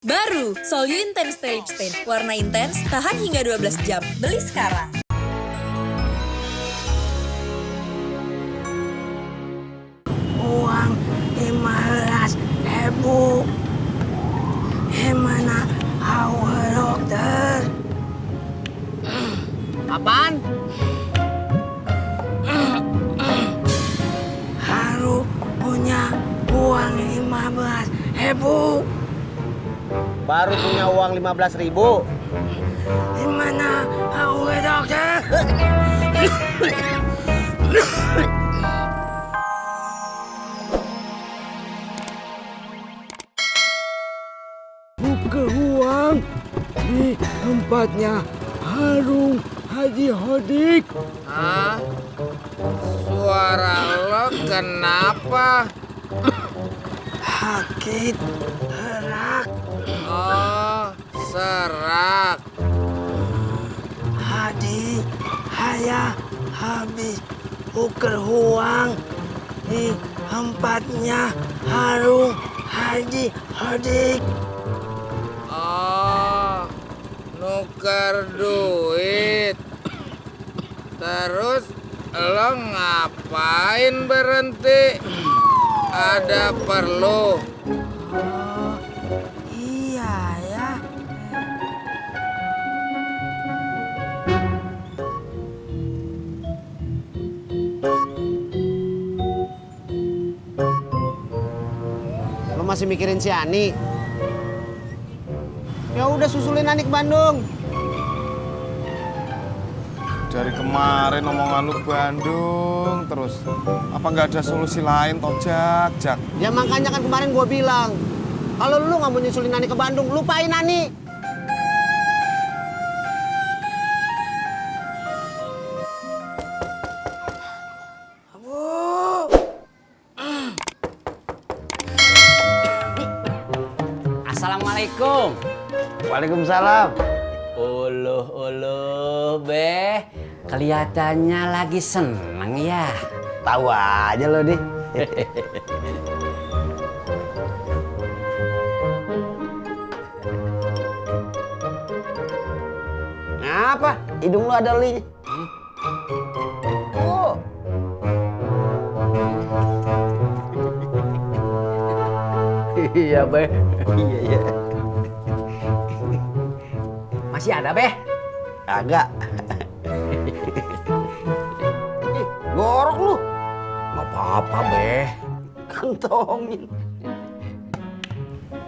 Baru, Solyu Intense Lip Stain. Warna intens, tahan hingga 12 jam. Beli sekarang. Uang 15.000. Gimana dokter? Apaan? Harus punya uang 15.000. Baru punya uang 15.000. Gimana dokter? Buka uang di tempatnya Harung Haji Hodik. Hah? Suara lo kenapa? Sakit erak. Oh, serak. Hadi saya habis uker uang di tempatnya Harung Haji Hodik. Oh, nuker duit. Terus lo ngapain berhenti? Ada perlu? Oh, iya ya. Lo masih mikirin si Ani? Ya udah susulin Ani ke Bandung. Dari kemarin omongan lu Bandung terus. Apa nggak ada solusi lain toh, Jak? Ya makanya kan kemarin gua bilang, kalau lu nggak mau nyusulin Ani ke Bandung, lupain Ani. Bu, Assalamualaikum. Waalaikumsalam. Uluh, Beh. Kelihatannya lagi seneng ya. Tahu aja lo, Di. Ngapa? Hidung lu ada li. Oh. Iya, Beh. Iya. Masih ada, Beh? Agak. Gorok lu. Nggak apa-apa, Beh. Kantongin.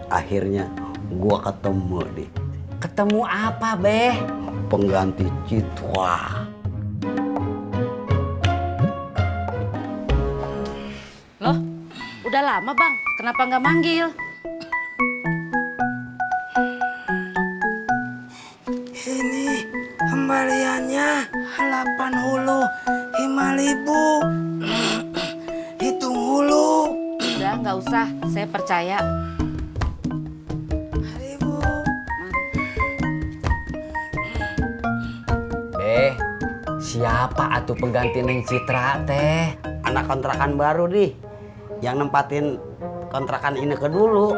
Akhirnya gua ketemu deh. Ketemu apa, Beh? Pengganti Citwa. Loh, udah lama bang, kenapa nggak manggil? ini kembaliannya 85.000. Hitung hulu. Udah nggak usah, saya percaya. Ribu. Beh, siapa atuh pengganti Neng Citra teh? Anak kontrakan baru nih. Yang nempatin kontrakan ini ke dulu.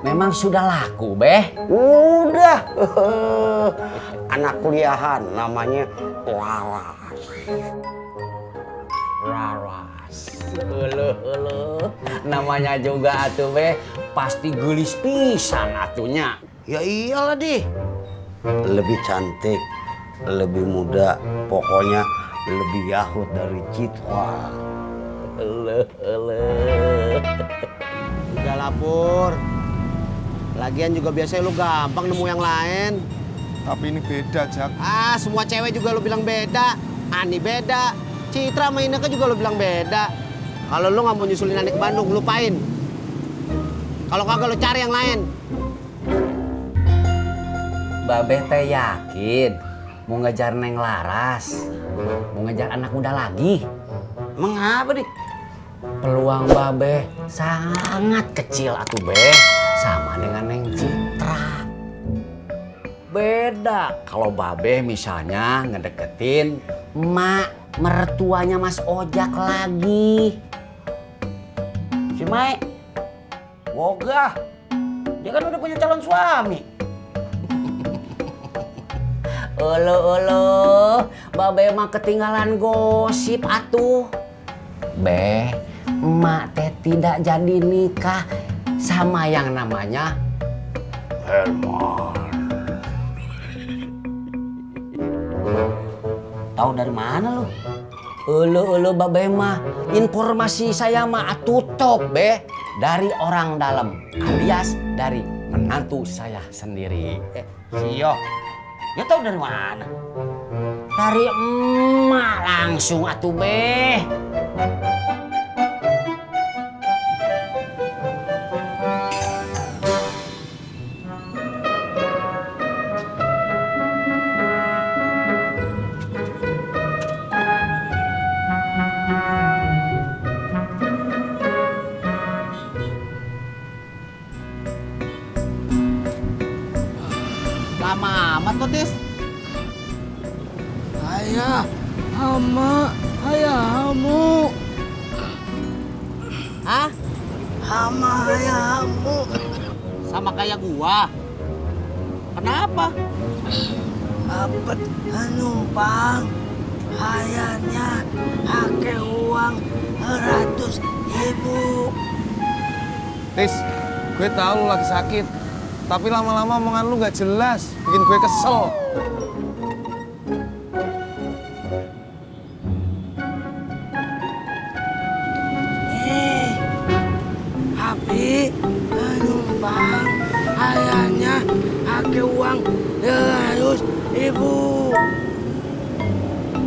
Memang sudah laku, Beh? Udah. Anak kuliahan namanya Raras. Uluh. Namanya juga atuh, Beh. Pasti gelis pisan atunya. Ya iyalah di. Lebih cantik, lebih muda, pokoknya lebih yahut dari Citwa. Uluh. Udah lapor. Lagian juga biasanya lu gampang nemu yang lain. Tapi ini beda, Jak. Ah, semua cewek juga lu bilang beda. Ani beda. Citra sama Ineke juga lu bilang beda. Kalau lu nggak mau nyusulin Ani ke Bandung, lupain. Kalau kagak lu cari yang lain. Babeh teh yakin mau ngejar Neng Laras, mau ngejar anak muda lagi. Emang apa nih? Peluang Babeh sangat kecil atuh, Beh, sama dengan Neng Citra. Beda kalau Babeh misalnya ngedeketin emak mertuanya Mas Ojak lagi. Si Mai. Wogah. Dia kan udah punya calon suami. Olo, Babe mah ketinggalan gosip atuh. Be, emak teh tidak jadi nikah sama yang namanya Herman. Tahu dari mana lu? Ulu Babe mah informasi saya mah atutok be dari orang dalam alias dari menantu saya sendiri. Sio, dia tahu dari mana? Dari emak langsung atuh be. Lama amat tuh, Tis. Ayah, hama, ayah hamu. Hah? Hama ayah hamu. Sama kayak gua. Kenapa? Dapat numpang. Ayahnya pakai uang 100.000. Tis, gue tahu lu lagi sakit. Tapi lama-lama omongan lu gak jelas, bikin gue kesel. Tapi numpang ayahnya pakai uang 100.000.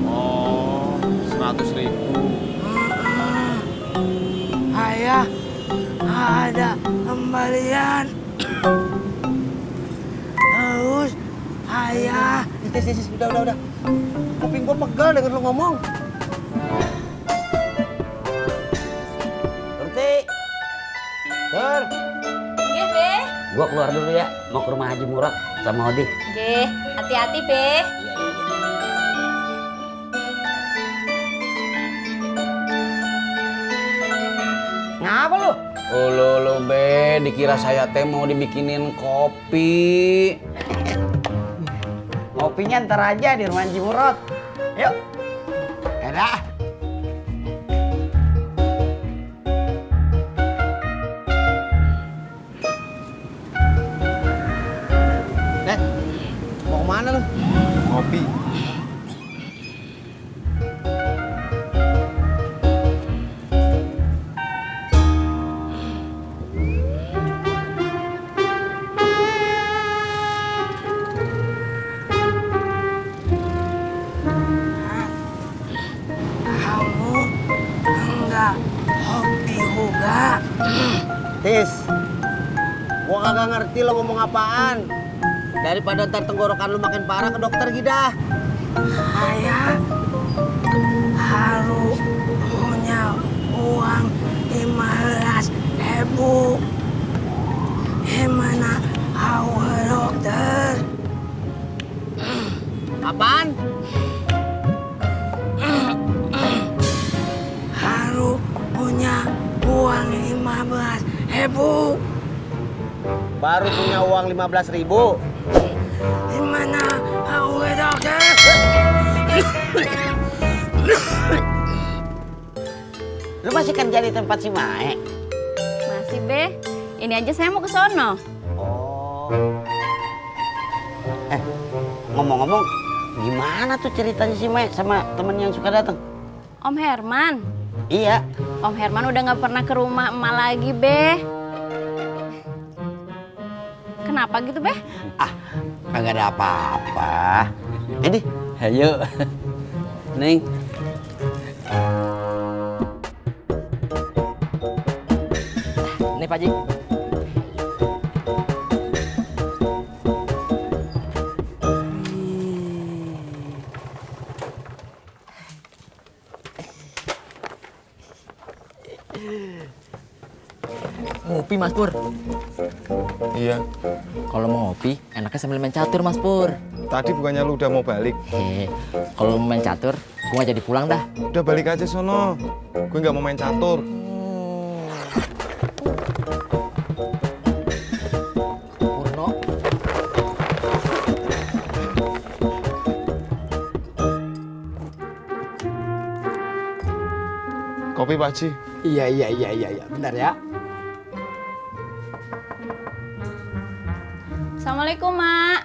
Oh, 100.000. Ayah ada kembalian. Terus ayah Tis, udah. Kuping gua pegal denger lu ngomong. Berhenti. Tur. Oke, Be. Gua keluar dulu ya, mau ke rumah Haji Murad sama Odi. Oke, hati-hati, Be. Ngapa lu? Ulu be, dikira saya teh mau dibikinin kopi. Kopinya ntar aja di rumah Haji Murad. Yuk. Edah. Mau kemana lu? Kopi. kamu enggak hobi juga. Tis, gua kagak ngerti lo ngomong apaan. Daripada ntar tenggorokan lu makin parah ke dokter Gidah. Ayah harus punya uang 15.000. Gimana au dokter? Apaan? Harus punya uang 15.000. Baru punya uang 15.000. Gimana au dokter? Lu masih kerja di tempat si Mae? Masih, Be. Ini aja saya mau ke sono. Oh. Ngomong-ngomong, gimana tuh ceritanya si Mae sama temen yang suka datang? Om Herman. Iya. Om Herman udah nggak pernah ke rumah emak lagi, Be. Kenapa gitu, Be? Ah, kagak ada apa-apa. Ini, ayo. Neng. Nih, Pak Ji. Ngopi Mas Pur. Iya, Kalau mau ngopi, enaknya sambil main catur Mas Pur. tadi bukannya lu udah mau balik. Kalau mau main catur, gua nggak jadi pulang dah. Udah balik aja sono. Gue nggak mau main catur. Kopi Pak Haji. Iya. Bentar ya. Assalamualaikum, Mak.